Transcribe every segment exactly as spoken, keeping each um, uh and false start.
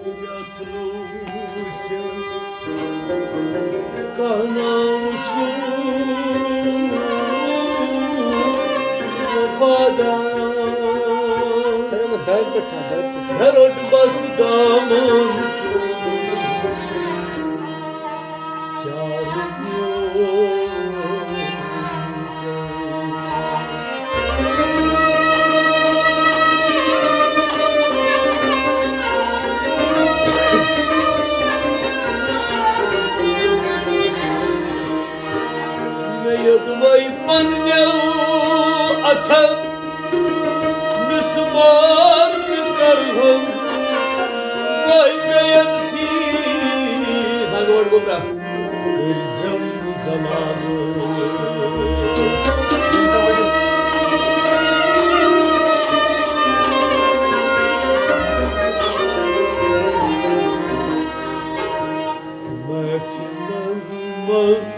یتھ نوٗسہِ کانٛہہ ناو چھُ وفادار۔ ہے، وۄنۍ دارِ پٮ۪ٹھ تھاو، دارِ پٮ۪ٹھ۔ مےٚ روٚٹ بس دامن چارٕ میون۔ مےٚ یوٚدوَے پننیو اَتھو مسمار تہِ کرہو، وۄنۍ گٔیَن تھی۔ سنگوٹ گوٚبرا۔ کٔرۍزٮ۪م زمانہٕ۔ محفلن منٛز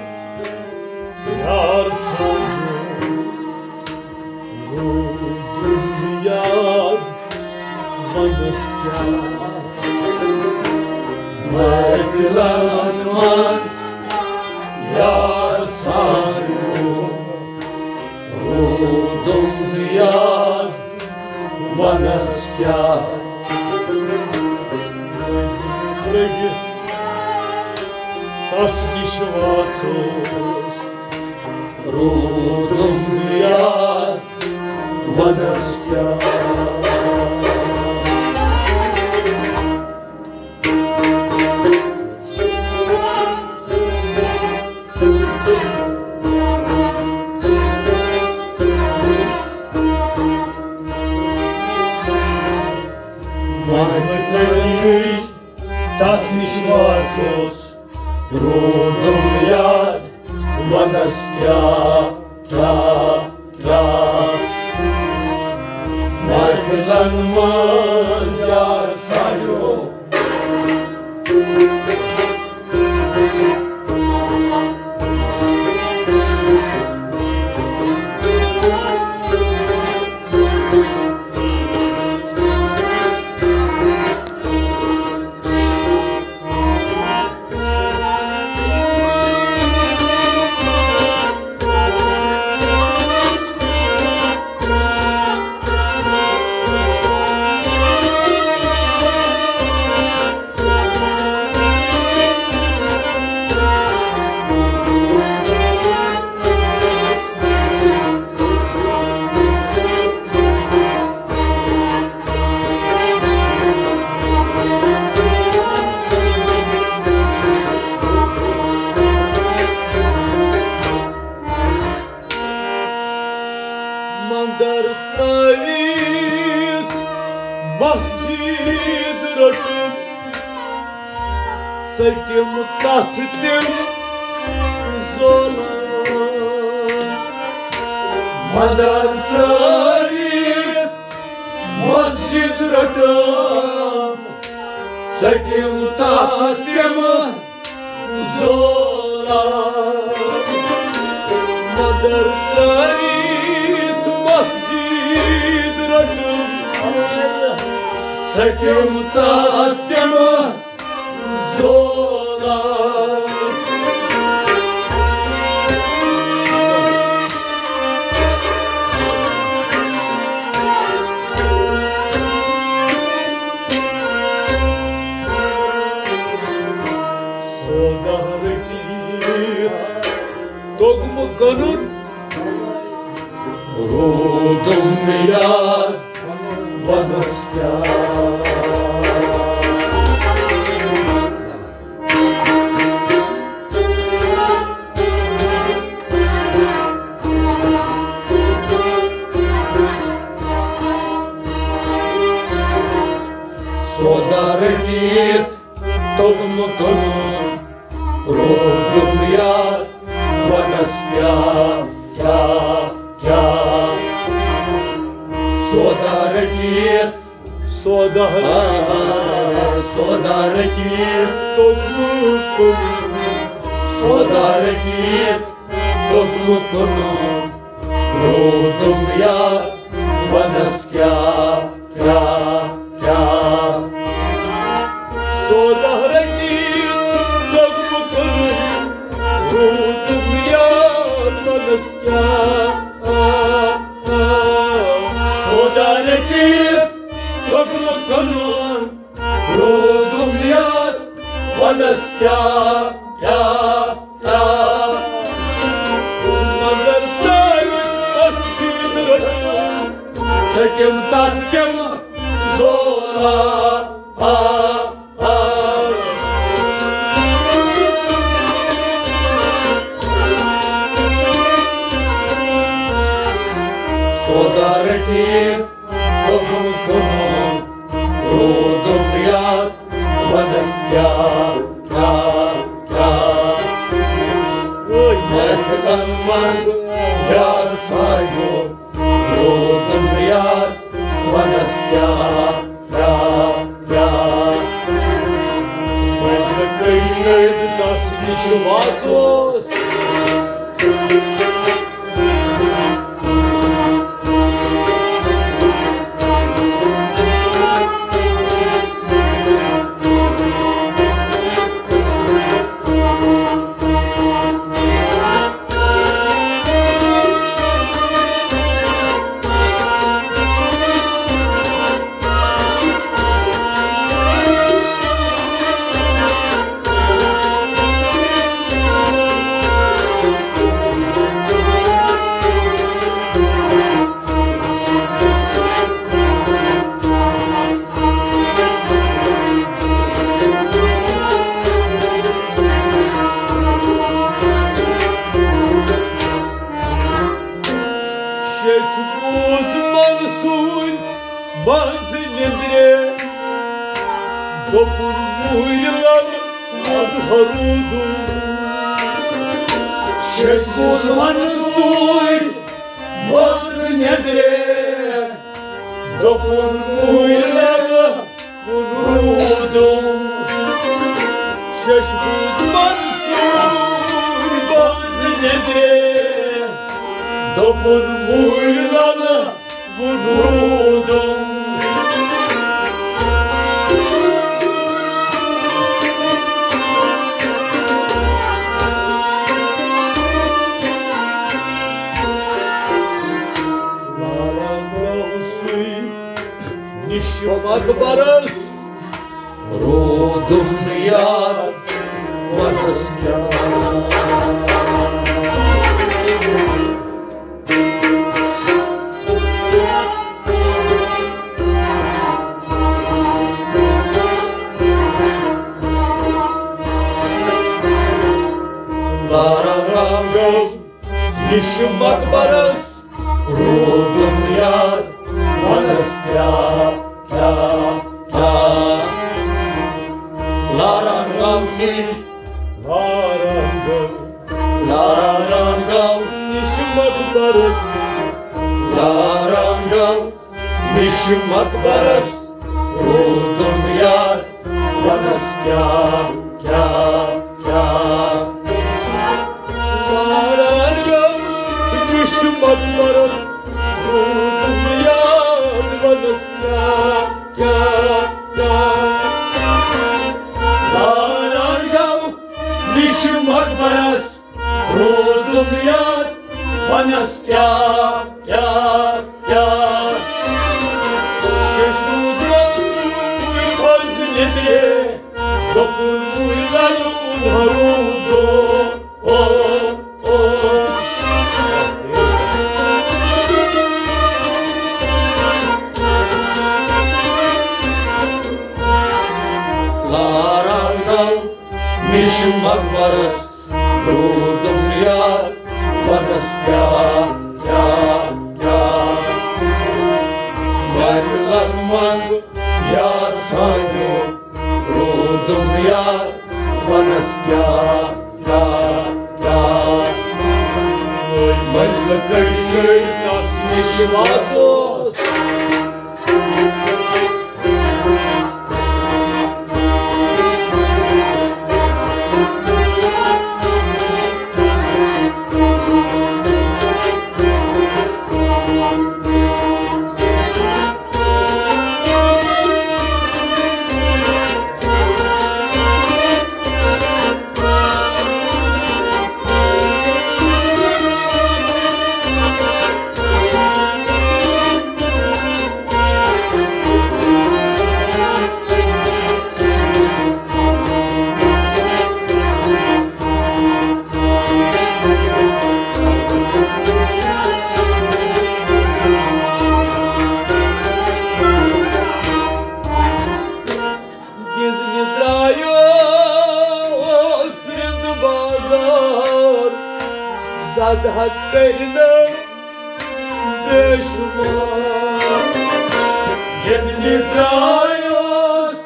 یار سانہِ روٗدُم یاد، وَنَس کیٛاہ؟ محفلن منٛز یار سانہِ روٗدُم یاد، وَنَس کیٛاہ؟ لٔگِتھ تَس نِش واژوس، روٗدُم یاد، وَنَس کیٛاہ؟ مَنٛزٕ تَس نِش واژوس، روٗدُم یاد، وَنَس کیٛاہ، کیٛاہ، کیٛاہ؟ محفلن منٛز یار سانہِ مندر ترٲوِتھ مسجد رٔٹٕم، ژٔٹِم تتھ تِم زولان۔ مندر ترٲوِتھ مسجد رٔٹٕم، ژٔٹِم تتھ تِم زولان۔ مندر ترٲوِتھ مسجد رٔٹٕم، ژٔٹِم تتھ تِم زولان۔ سودا رٔٹِتھ توٚگمہٕ کٕنُن، روٗدُم یاد، وَنَس کیٛاہ؟ سودا رٔٹِتھ توٚگمہٕ کٕنُن، روٗدُم یاد، وَنَس کیٛاہ، کیٛاہ، کیٛاہ؟ سودا رٔٹِتھ، سودا آ، سودا رٔٹِتھ توٚگمہٕ کٕنُن، سودا رٔٹِتھ توٚگمہٕ کٕنُن، روٗدُم یاد، وَنَس کیٛاہ، کیٛاہ، کیٛاہ؟ سودا رٔٹِتھ دوٚپُن کٕنُن، روٗدُم یاد وَنَس کیٛاہ۔ سودا رٔٹِتھ دوٚپُن کٕنُن، روٗدُم یاد وَنَس کیٛاہ، کیٛاہ، کیٛاہ۔ مگر ترٛٲوِتھ ٲس فِکرِ، ژٔٹِم تَتھ کیٛاہ زولا۔ آ، آ۔ سودا رٔٹِتھ دوٚپُن کٕنُن، روٗدُم یاد وَنَس کیٛاہ، کیٛاہ، کیٛاہ۔ محفِلَن منٛز یار ژھانٛڈُن، روٗدُم یاد وَنَس کیٛاہ، کیٛاہ، کیٛاہ۔ وۄنۍ کٔرۍ أڑۍ تَس نِش واژوس۔ شیٚچھ بوٗز منصوٗرۍ منٛز نیٚنٛدرِ، دوٚپُن، موٗرۍ لَل ووٚن ہروٗدُم۔ شیٚچھ بوٗز منصوٗرۍ منٛز نیٚنٛدرِ، دوٚپُن، موٗرۍ لَل ووٚن روٗدُم۔ شیٚچھ بوٗز منصوٗرۍ منٛز نیٚنٛدرِ، دوٚپُن، موٗرۍ لَل ووٚن روٗدُم۔ لارا گوٚو سُے نِش مقبرس، روٗدُم یاد وَنَس کیٛاہ۔ لارا گوٚو نِش مقبرس، روٗدُم یاد وَنَس کیٛاہ، کیٛاہ، کیٛاہ۔ لارا گوٚو نِش، لارا گوٚو، لارا گوٚو نِش مقبرس، لارا گوٚو نِش مقبرس، روٗدُم یاد وَنَس کیٛاہ، کیٛاہ، کیٛاہ۔ لارا گوٚو نِش مقبرس، روٗدُم یاد وَنَس کیٛاہ، کیٛاہ، کیٛاہ۔ لارا گوٚو نِش مقبرس، روٗدُم یاد وَنَس کیٛاہ، کیٛاہ، کیٛاہ۔ شیٚچھ بوٗز منصوٗرۍ منٛز نیٚنٛدرِ، دوٚپُن، موٗرۍ لَل ووٚن ہروٗدُم۔ او، او۔ لارا گوٚو نِش مقبرس، روٗدُم یاد وَنَس کیٛاہ، کیٛاہ، کیٛاہ۔ محفِلَن منٛز یار ژھانٛڈُن، روٗدُم یاد وَنَس کیٛاہ، کیٛاہ، کیٛاہ۔ مٔنٛزلہٕ کٔڑۍ کٔڑۍ تَس نِش واژوس۔ ادٕ ہا کٔرۍ نہٕ بے شمار۔ گِنٛدنہِ درٛایوس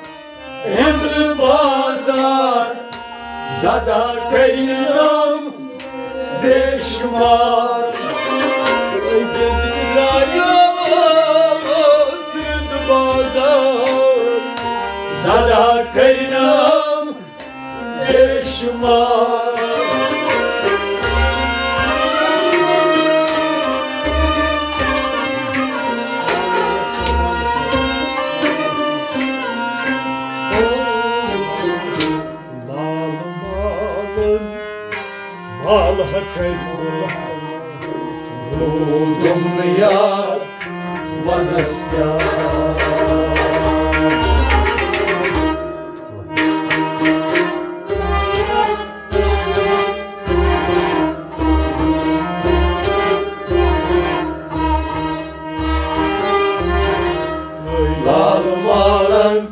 ہِنٛدٕ بازار، زدہ کٔرِنم بے شمار۔ گِنٛدنہِ درٛایوس ہِنٛدٕ بازار، زدہ کٔرِنم بے شمار۔ لال مالن مال ہا کٔرمس، روٗدُم نہٕ یاد ونس کیٛاہ۔ لال مالن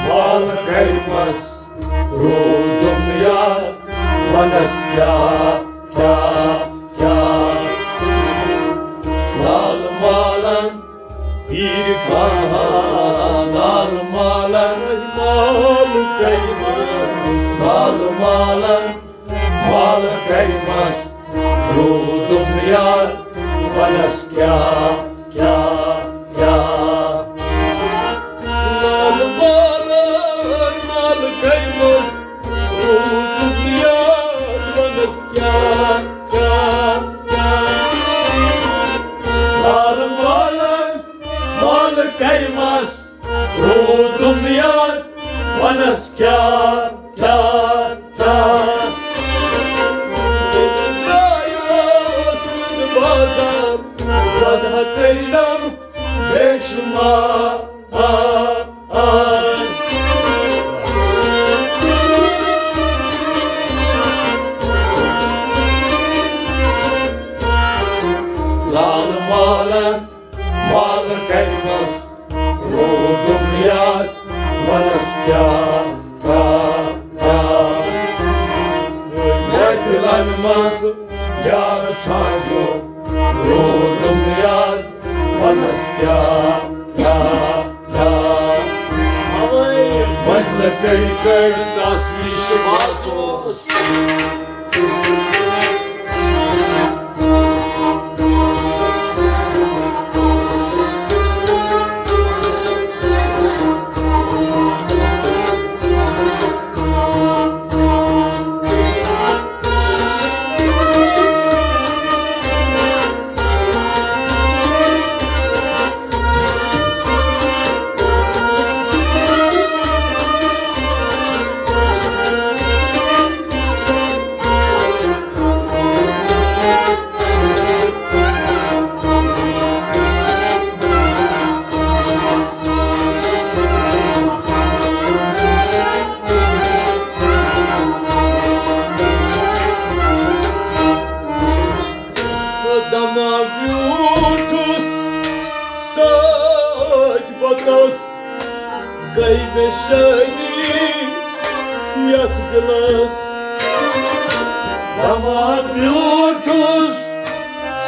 مال کریمس روٗدُم یاد، ونس کیٛاہ، کیٛاہ، کیٛاہ۔ لال مالن پیٖر کانٛہہ، لال مالن مال کریمس، لال مالن مال کریمس روٗدُم یاد، ونس کیٛاہ، کیٛاہ، کیٛاہ۔ لال مالن مال کریمس روٗدُم یاد، ونس کیٛاہ، کیٛاہ، کیٛاہ۔ لال مالن مال کریمس روٗدُم یاد، ونس کیٛاہ، کیٛاہ، کیٛاہ۔ درٛایوس بازار، زدہ کٔرِنم بے شمار۔ لال مالس مال کریمس روٗدُم یاد، ونس کیٛاہ، کیٛاہ، کیٛاہ۔ محفلن منٛز یار ژھانٛڈو روٗدُم یاد، ونس کیٛاہ، کیٛاہ، کیٛاہ۔ اوے منزلہٕ کٔڑۍ کٔڑۍ تس نِش باسوس۔ دما بیوٗٹھُس سٲج بۄتس، گٔے مےٚ شٲدی یتھ دِلس۔ دما بیوٗٹھُس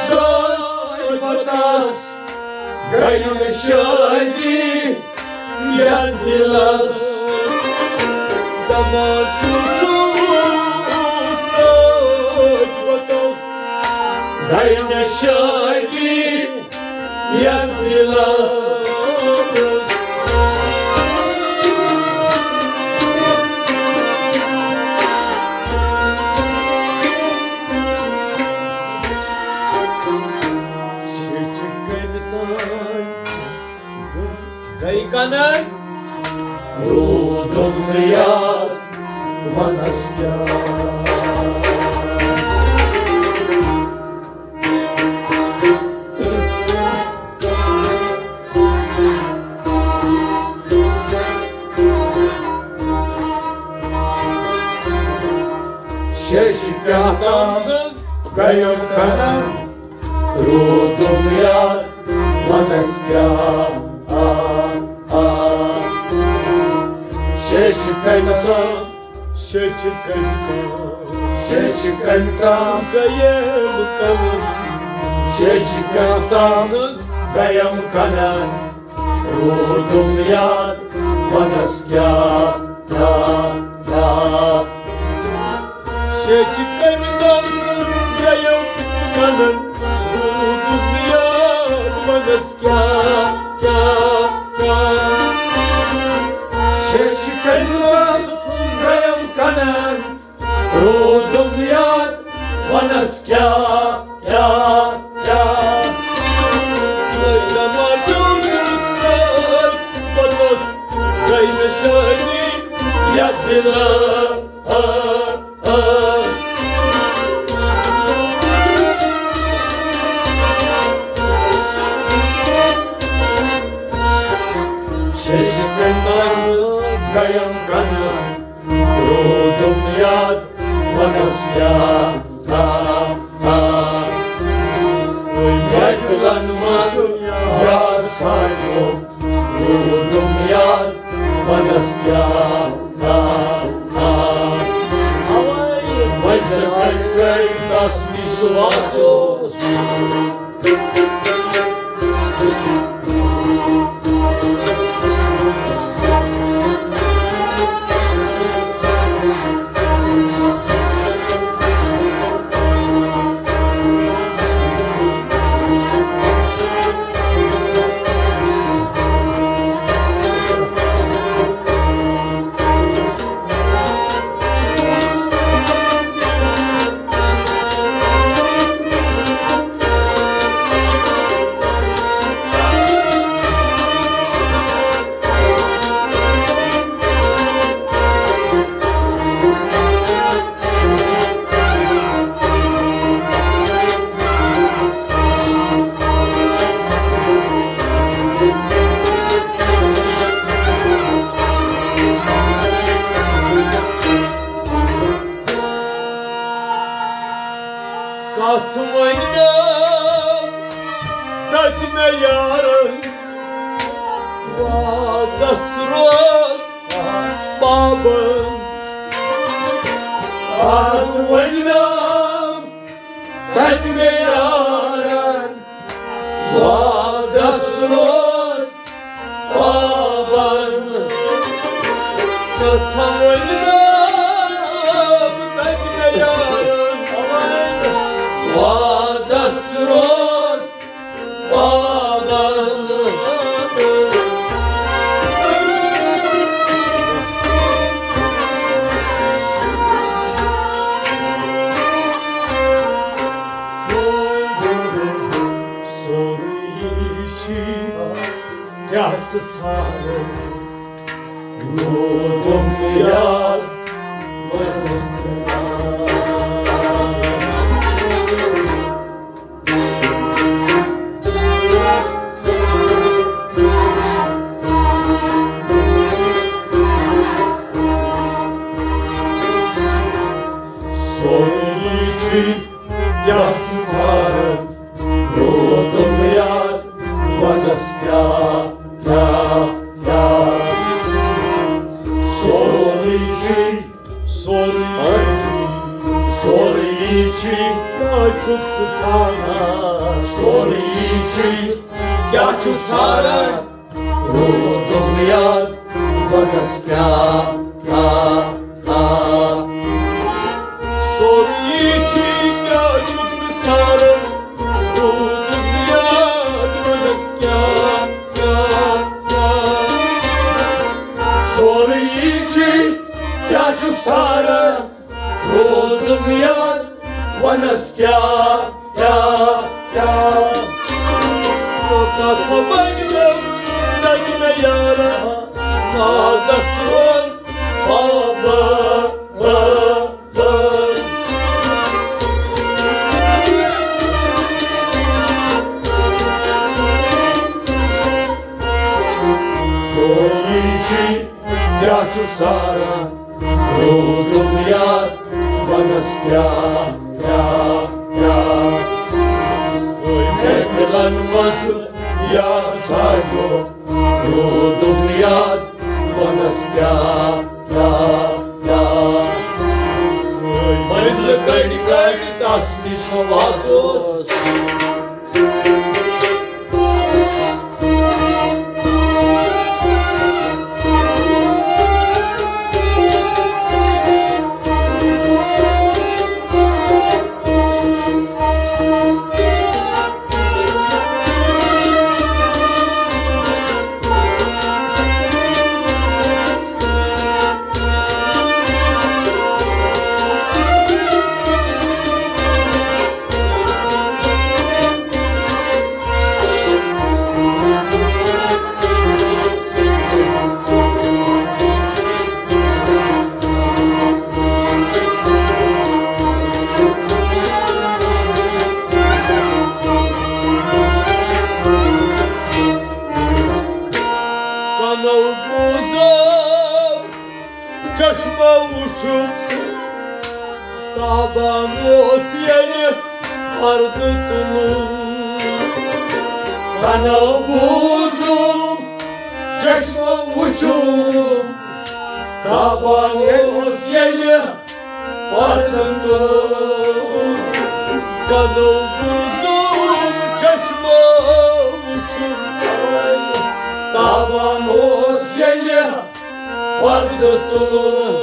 سٲج بۄتس، گٔے مےٚ شٲدی یتھ دِلس۔ دما بیوٗٹھُس سٲج بۄتس، گٔے مےٚ شٲدی یتھ دِلس۔ شیٚچھِ کٔرۍ تام گٔے کنن۔ روٗدُم نہٕ یاد ونس کیٛاہ۔ شیٚچھِ کیٛاہ تام گٔیَم کنن، روٗدُم یاد ونس کیٛاہ۔ آ، آ۔ شیٚچھِ کٔرۍ تام، شیٚچھِ کٔرۍ تام۔ شیشہِ کَنہِ تام گٔیَم کَنَن۔ شیشہِ کَنہِ تام سٕنٛز گٔیَم کَنَن۔ روٗدُم یاد وَنَس کیٛاہ، کیٛاہ، کیٛاہ۔ شیشہِ کَنہِ تام سٕنٛز گٔیَم کَنَن۔ روٗدُم یاد وَنَس کیٛاہ، کیٛاہ، کیٛاہ۔ شیشہِ کَنہِ تام سٕنٛز گٔیَم کَنَن۔ روٗدُم یاد وَنَس کیٛاہ، کیٛاہ، کیٛاہ۔ لٲگۍ دَما پیوٚن سۭتۍ پوٚتُس، گٔے نِشٲنی یَتھ دِلَس۔ شیشہِ کَنہِ تام سٕنٛز گٔیَم کَنَن۔ روٗدُم یاد وَنَس کیٛاہ، کیٛاہ، کیٛاہ۔ محفلَن منٛز یار سانیو۔ روٗدُم یاد وَنَس کیٛاہ، کیٛاہ، کیٛاہ۔ اَوَے وۄزرٕ کَنہِ گٔے تَس نِش واژوس۔ کتھ ؤنۍ نہٕ تتہِ مےٚ یارن، وعدس روز پابند۔ کتھ ؤنۍ نہٕ تتہِ مےٚ یارن، وعدس روز پابند۔ کتھ ؤنۍ نہٕ تتہِ مےٚ یارن، وعدس روز پابند۔ سورُے چھی کیٛاہ ژٕ ژھانٛڈان؟ روٗدُم یاد وَنَس کیٛاہ۔ سورُے چھی کیٛاہ ژٕ ژھانٛڈان؟ روٗدُم یاد وَنَس کیٛاہ، کیٛاہ، کیٛاہ۔ سورُے چھی، سورُے چھی، سورُے چھی کیٛاہ چھُکھ ژٕ ژھانٛڈان؟ سورُے چھی کیٛاہ چھُکھ ژھانٛڈان؟ روٗدُم یاد وَنَس کیٛاہ، کیٛاہ، کیٛاہ۔ سورُے چھی کیٛاہ چھُکھ ژٕ ژھانٛڈان؟ روٗدُم یاد وَنَس کیٛاہ، کیٛاہ، کیٛاہ۔ سورُے چھی کیٛاہ چھُکھ ژھانٛڈان؟ روٗدُم یاد وَنَس کیٛاہ، کیٛاہ، کیٛاہ۔ کتھ ونہٕ تتہِ مےٚ یارا، وعدس روز پابند۔ سورُے چھی کیٛاہ چھُکھ ژھانٛڈان؟ روٗدُم یاد وَنَس کیٛاہ، کیٛاہ، کیٛاہ۔ محفلن منٛز یار سانیو، روٗدُم یاد وَنَس کیٛاہ، کیٛاہ، کیٛاہ۔ وۄنۍ اَسہِ نِش واژوس۔ کنو بوزو، چشمو وُچھُم، تابان اوس ییٚلہِ پردٕ تُلُن۔ کنو بوزُم، چشمو وُچھُم، تابان اوس ییٚلہِ پردٕ تُلُن۔ کنو بوزُم، چشمو وُچھُم، تابان اوس ییٚلہِ پردٕ تُلُن۔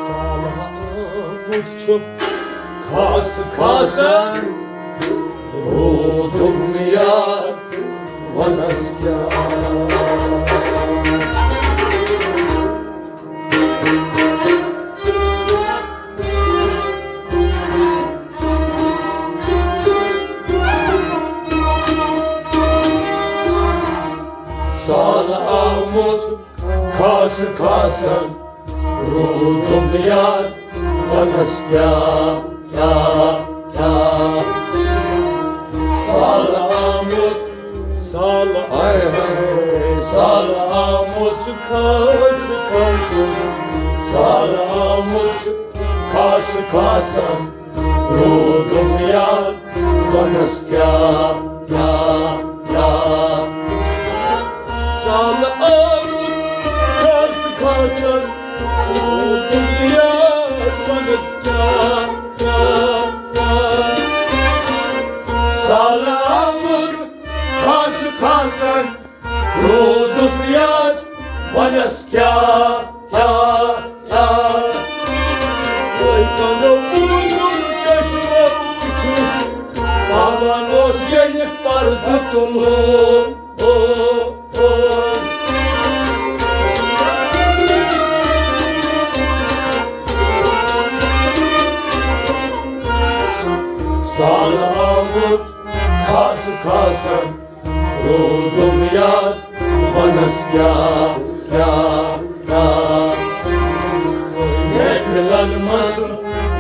سالہٕ آمُت چھُ خاص خاصن، روٗدُم یاد، وَنس کیٛاہ۔ سال آمُت خاص خاصن، روٗدُم یاد، وَنس کیٛاہ، کیٛاہ، کیٛاہ۔ سال آمُت، سال، ہاے ہاے، سال آمُت چھُ خاص خاصن، سال آمُت چھُ خاص خاصن، روٗدُم یاد، وَنس کیٛاہ، کیٛاہ، کیٛاہ۔ سال آمُت خاص خاصن، روٗدُم یاد، وَنس کیٛاہ، کیٛاہ، کیٛاہ۔ سال آمُت خاص خاصن، روٗدُم یاد، وَنس کیٛاہ، کیٛاہ، کیٛاہ۔ وۄنۍ کَرو بوٗزُم چشمو وُچھُم، پاوان اوس ییٚلہِ پردٕ تُلُن۔ او، او۔ سال آمُت خاص خاصن، روٗدُم یاد، وَنس کیٛاہ، کیٛاہ، کیٛاہ۔ محفلن منٛز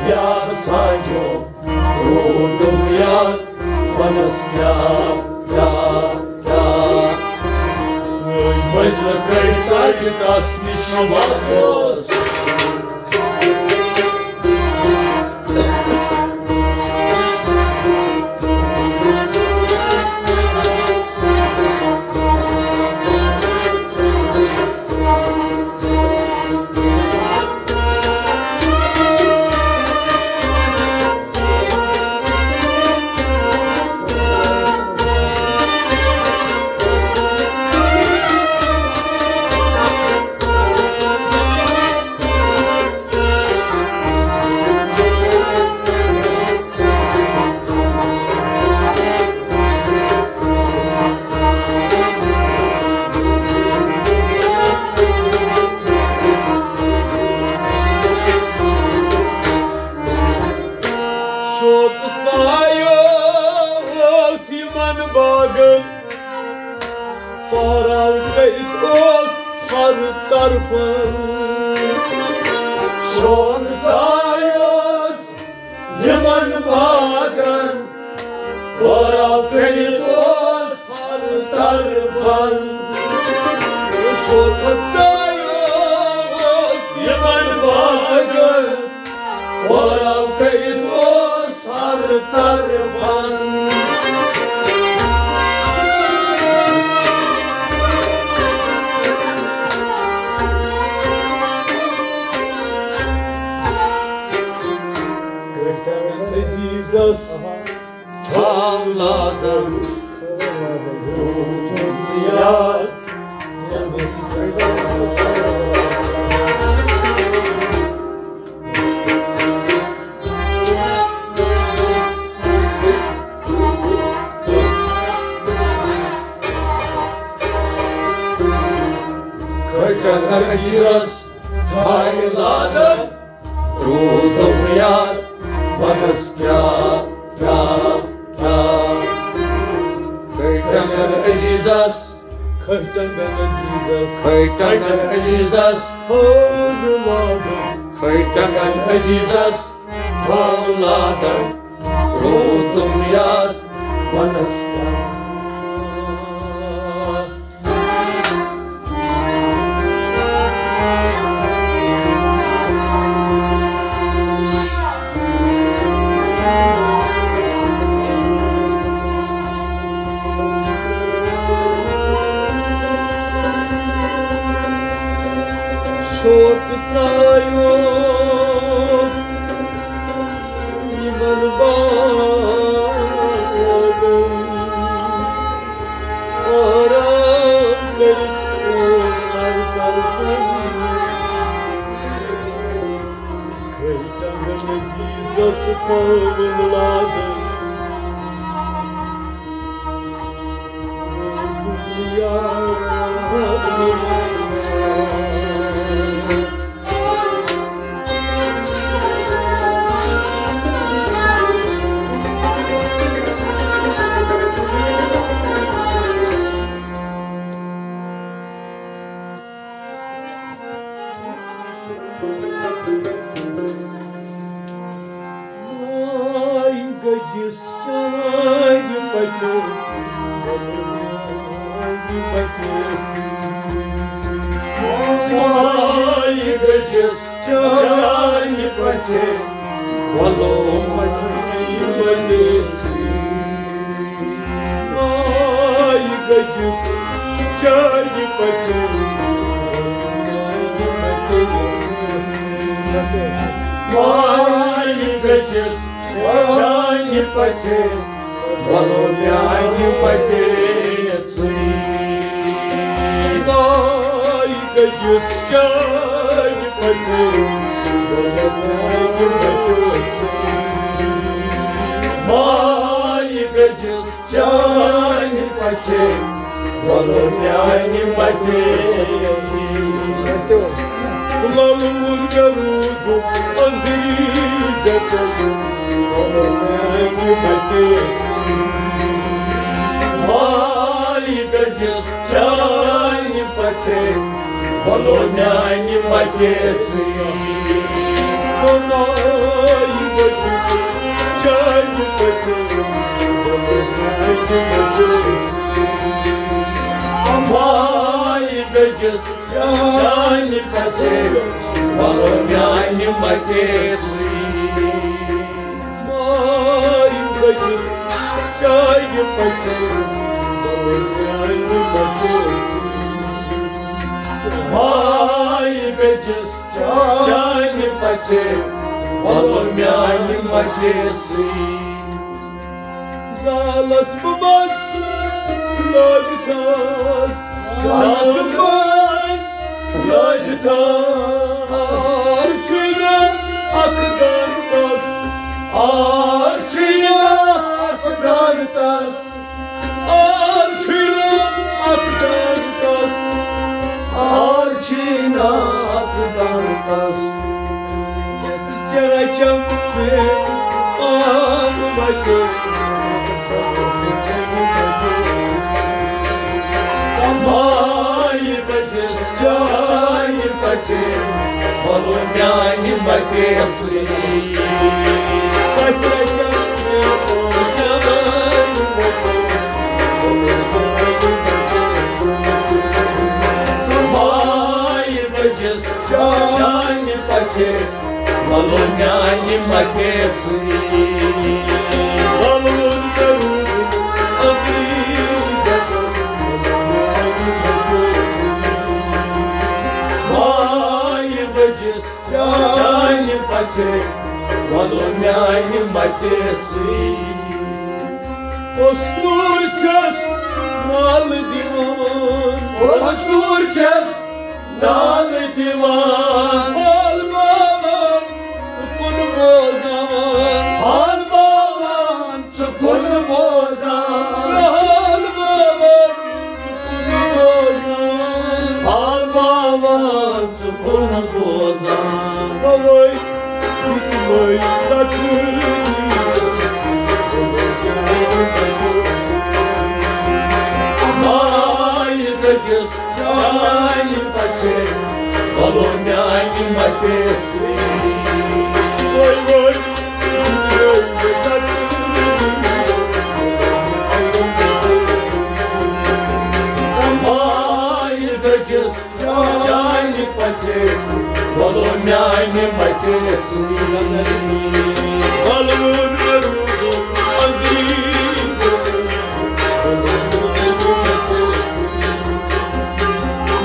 یار سانجو، روٗدُم یاد، وَنس کیٛاہ، کیٛاہ، کیٛاہ۔ مٔنٛزۍ لٔکٕر تَتہِ تَس نِش واژوس۔ شوقہٕ سایہِ اوس یِمن باغن، پہراو کٔرِتھ اوس ہر طرفن۔ شوقہٕ سایہِ اوس یِمن باغن، پہراو کٔرِتھ اوس ہر طرفن۔ شوقہٕ سایہِ اوس یِمن باغن، پہراو کٔرِتھ اوس ہر طرفن۔ عزیزس تھاو لادن روٗدُم یاد۔ کھٹن عزیزس تھایہِ لادن روٗدُم یاد، وَنس کیٛاہ، کیٛاہ، کیٛاہ۔ کھٹن عزیزس، کھٹن عزیزس، کھٹن عزیزس، تھاو لادن، کھٹن عزیزس، تھاو لادن روٗدُم یاد، وَنس کیٛاہ۔ شوق ژایوس یِمن باغن، آرام کٔرِتھ اوس سر کران۔ کھٹن عزیزس تھٲوٕن لادن دُنیا۔ ماے گٔجِس چانہِ پژھِ، چانہِ پژھِ۔ ماے گٔجِس چانہِ پژھِ، وَلو مَے مَے دِژٕے۔ ماے گٔجِس چانہِ پژھِ، ماے گٔجِس چانہِ پژھِ، وَلو میٛانہِ مَے دِژٕے۔ ماے گٔجِس چانہِ پژھِ، وَلو میٛانہِ مَے دِژٕے۔ ماے گٔجِس چانہِ پژھِ، وَلو میٛانہِ مَے دِژٕے۔ لَلوُن مےٚ روٗدُم أنٛدری زٮ۪ٹَن، وَلو میٛانہِ مَے دِژٕے۔ ماے گٔجِس چانہِ پژھِ، وَلو میٛانہِ مَے دِژٕے۔ ماے گٔجِس چانہِ پژھِ، وَلو میٛانہِ مَے دِژٕے۔ ماے گٔجِس چانہِ پژھِ، وَلو میٛانہِ مَے دِژٕے۔ ماے گٔجِس چانہِ پژھِ، وَلو میٛانہِ مَے دِژٕے۔ ماے گٔجِس چانہِ پژھِ، وَلو میٛانہِ مَے دِژٕے۔ زالس بہٕ بس لٲجتھس، زالس بہٕ بس لٲجتھس۔ آر چھُے نہٕ اکھ دانہٕ تس، آر چھُے نہٕ اکھ دانہٕ تس، آر چھُے نہٕ اکھ دانہٕ تس، آر چھُے نہٕ اکھ دانہٕ تس۔ چرچم پام وجہ ماے گٔجِس چانہِ پژھِ، وَلو میٛانہِ مَے دِژٕے۔ پژھِ رچن مےٚ پام چانہِ وجہ، وَلو میٛانہِ مَے دِژٕے۔ ماے گٔجِس چانہِ پژھِ، وَلو میٛانہِ مَے دِژٕے۔ وَلُن تہٕ روٗدُن أنٛدری زٮ۪ٹَن، وَلو میٛانہِ مَے دِژٕے۔ ماے گٔجِس چانہِ پژھِ، وَلو میٛانہِ مَتہِ سۭتۍ۔ کۄستوٗر چھَس نالہٕ دِوان۔ کۄستوٗر چھَس نالہٕ دِوان۔ حال باوان ژٕ کُن بوزان۔ حال باوان ژٕ کُن بوزان۔ حال باوان ژٕ کُن بوزان۔ حال باوان ژٕ کُن بوزان۔ تَوَے یِمَے تَتھ مایہِ دٔجِس چانہِ پَژھِ، وَلو میٛانہِ مَتہِ سۭتۍ۔ وٲے وٲے، مایہِ دٔجِس چانہِ پَژھِ، وَلو میٛانہِ مَتہِ سۭتۍ۔ وَلوُن مےٚ روٗدُن أنٛدری۔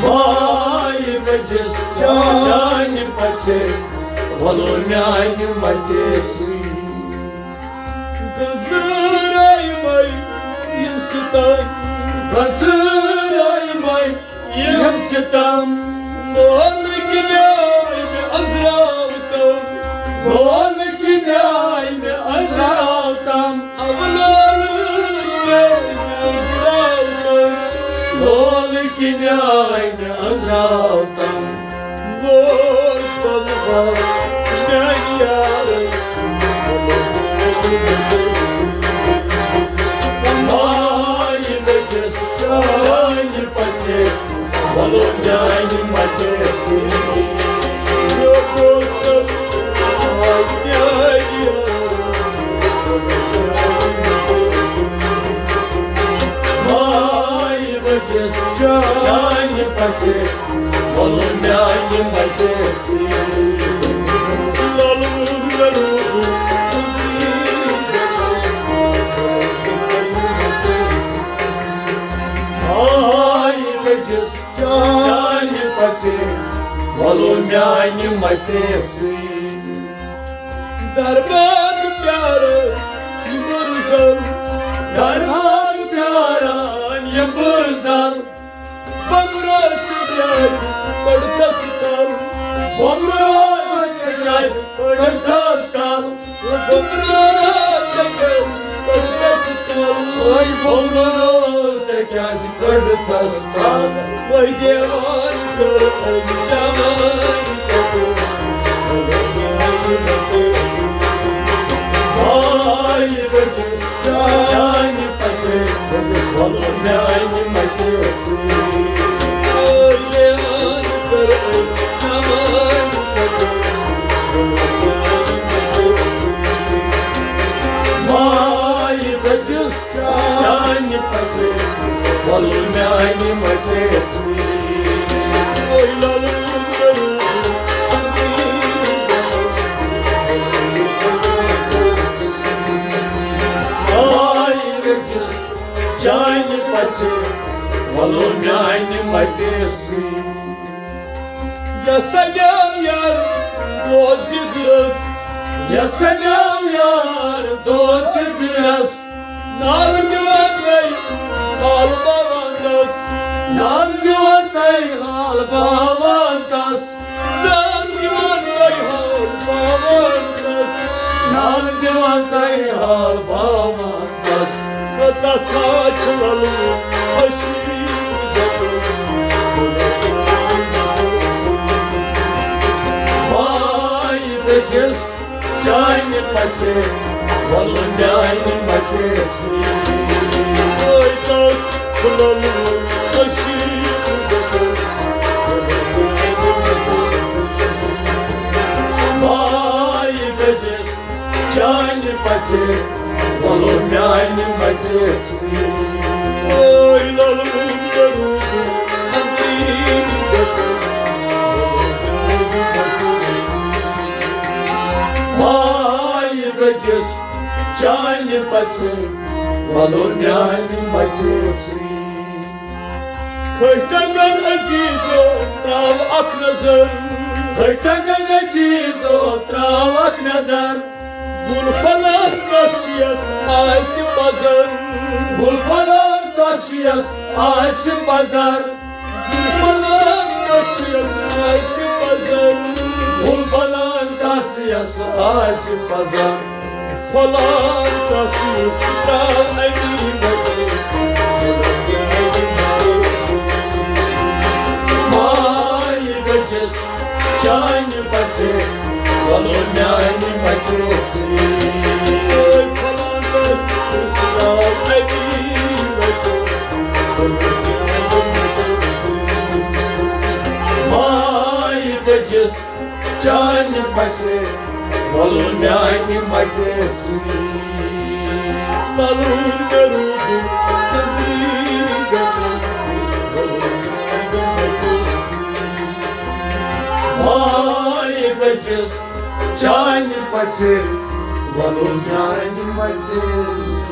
مایہِ دٔجِس چانہِ پَژھِ، وَلو میٛانہِ مَتہِ سۭتۍ۔ گٔزرٲے مَے یِم سِتَم۔ گٔزرٲے مَے یِم سِتَم۔ لولہٕ کِنۍ آے مےٚ أنٛزراو تَم۔ لولہٕ کِنۍ آے مےٚ أنٛزراو تَم۔ اَوٕ لولہٕ کِنۍ آے مےٚ أنٛزراو تَم۔ لولہٕ کِنۍ آے مےٚ أنٛزراو تَم۔ بوز تَم غم میٛانہِ یارٕ۔ مایہِ دٔجِس چانہِ پَژھِ، وَلو میٛانہِ مَتہِ سۭتۍ۔ مایہِ دٔجِس چانہِ پَژھِ، وَلو میٛانہِ مَتہِ سۭتۍ۔ مایہِ دٔجِس چانہِ پَژھِ، وَلو میٛانہِ مَتہِ سۭتۍ۔ دربار پیاران یہِ بُرزَل۔ دربار پیاران یہِ بُرزَل۔ بۄمبرو ژےٚ کیٛازِ کٔڑتھَس کَل؟ بۄمبرو ژےٚ کیٛازِ کٔڑتھَس کَل؟ بۄمبرو ژےٚ کیٛازِ کٔڑتھَس کَل؟ اوے بۄمبرو ژےٚ کیٛازِ کٔڑتھَس کَل؟ وۄنۍ دیوان کٔر أمۍ جوان۔ مایہِ دٔجِس چانہِ پَژھِ، وَلو میٛانہِ مَتہِ سۭتۍ۔ مایہِ دٔجِس چانہِ پَژھِ، وَلو میٛانہِ مَتہِ سۭتۍ۔ مایہِ دٔجِس چانہِ پَژھِ، وَلو میٛانہِ مَتہِ سۭتۍ۔ یَس سَنیو یار دود جِگرَس۔ یَس سَنیو یار دود جِگرَس۔ نال دِوان تۄہہِ حال باوان تَس۔ نال دِوان تۄہہِ حال باوان تَس۔ نال دِوان تۄہہِ حال باوان تَس۔ نال دِوان تۄہہِ حال باوان تَس۔ تَس ہا چھُ لَلہٕ خوشی۔ مایہِ دٔجِس چانہِ پَژھِ، وَلو میٛانہِ مَتہِ سۭتۍ۔ مایہِ دٔجِس چانہِ پَژھِ، وَلو میٛانہِ مَتہِ سۭتۍ۔ مایہِ دٔجِس چانہِ پَژھِ، وَلو میٛانہِ مَتہِ سۭتۍ۔ کھٔٹۍ ٹنٛگن عزیزو ترٛاو اَکھ نظر۔ کھٔٹۍ ٹنٛگن عزیزو ترٛاو اَکھ نظر۔ گُل فلک کَس چھُ یَس آسہِ پَزر۔ گُل فلک کَس چھُ یَس آسہِ پَزر۔ گُل فلک کَس چھُ یَس آسہِ پَزر۔ گُل فلک کَس چھُ یَس آسہِ پَزر۔ فلک کَس چھُ یَس آسہِ پَزر۔ مایہِ بٔچِس چانہِ پژھِ، وَلو میانہِ مَتہِ ژٕے۔ مایہِ بٔچِس چانہِ پژھِ، وَلو میانہِ مَتہِ ژٕے۔ پَلو مےٚ روٗدُن تٔنٛدرِی گژھُن، وَلو میانہِ مَتہِ ژٕے۔ مایہِ بٔچِس چانہِ پژھِ، وَلو میانہِ مَتہِ۔